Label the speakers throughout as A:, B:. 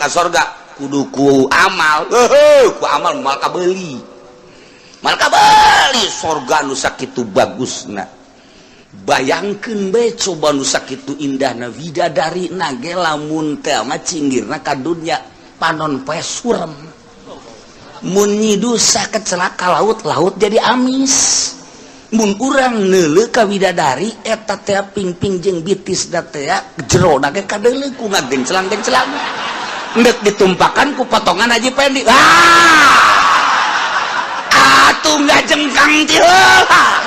A: Ka sorga kudu ku amal. Heuh, ku amal moal kabeli, moal kabeli sorga nu sakitu bagusna. Bayangkeun bae coba nu sakitu indahna, widadari na ge lamun teh mah cinggirna ka dunya, panon poe surem. Mun nyidu sakecelak ka laut, laut jadi amis. Mun urang neuleuh ka widadari eta teh, pingping jeung bitis da teh jero ge kadeuleu ku ngagenclang-genclang, endek ditumpakan ku potongan Haji Pendi. Ah, atuh ngajengkang ti heula.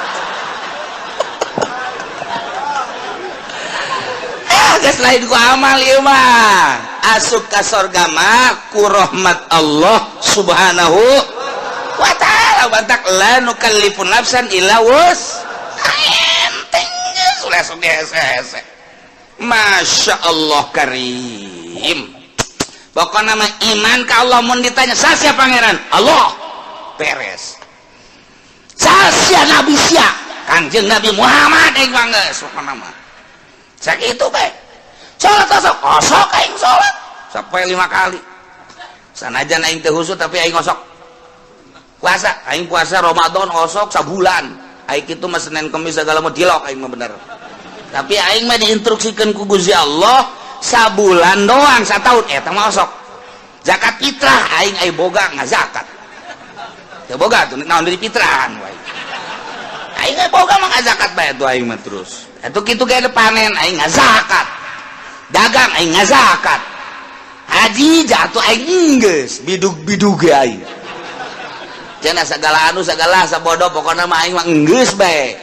A: Ah, geus lain ku amal ieu mah. Asup ka sorga mah ku rahmat Allah Subhanahu wa Ta'ala. Batak la nukallifu nafsan illa wus enteng, geus ulah sok hese-hese. Masya Allah Karim. Pokoknya mah iman ka Allah. Mun ditanya saha pangeran, Allah, beres. Saha nabi sia, Kanjeng Nabi Muhammad. Aing mah geus, pokokna mah sakitu bae. Salat osok osok, aing salat sampai lima kali, sanajan aing teu khusyuk, tapi aing osok. Puasa, aing puasa Ramadan osok sabulan. Aing kitu mah Senin Kemis segala mau dilok aing mah bener, tapi aing mah diinstruksikan ku Gusti Allah sabulan doang, satahun eta mah osok. Zakat fitrah aing, aing boga ngazakat teu boga tuh naon dari fitrahan wae. Aing boga mah ngazakat bae tuh aing mah. Terus itu kitu kayak panen aing ngazakat, dagang aing ngazakat, haji jatuh aing geus bidug-bidug ge aing cenah, segala anu segala sabodo. Pokoknya mah aing mah geus bae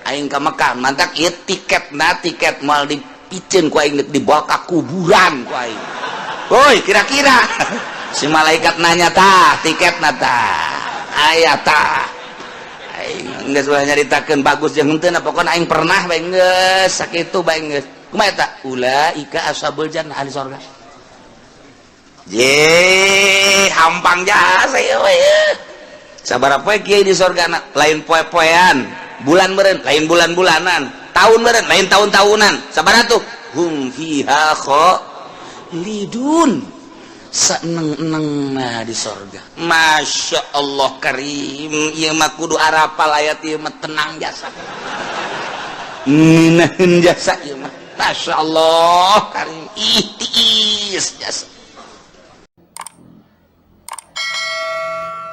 A: aing ka Mekah. Mantak ieu tiket na tiket moal dipiceun ku aing, dibawa ka kuburan ku aing. Woi, kira-kira si malaikat nanya, "Tah tiket na, tah aya tah?" Aing geus ulah nyaritakeun bagus jeung henteu, pokokna aing pernah bae, geus sakitu bae geus. Kumaha eta? Ulaika ashabul jannah, ahli sorga. Je hampang jasa ieu we. Sabaraha poe kiai di sorga? Lain poe-poean, bulan meureun lain bulan-bulanan, tahun meureun lain tahun-tahunan. Sabaraha tuh? Hum fiha khalidun, seneng-eneng. Nah, di sorga, Masya Allah Karim. Ieu mah kudu arapal ayat ieu mah, tenang jasa, ngeunaheun jasa ieu mah. Masya Allah Karim, ih, tiis jasa.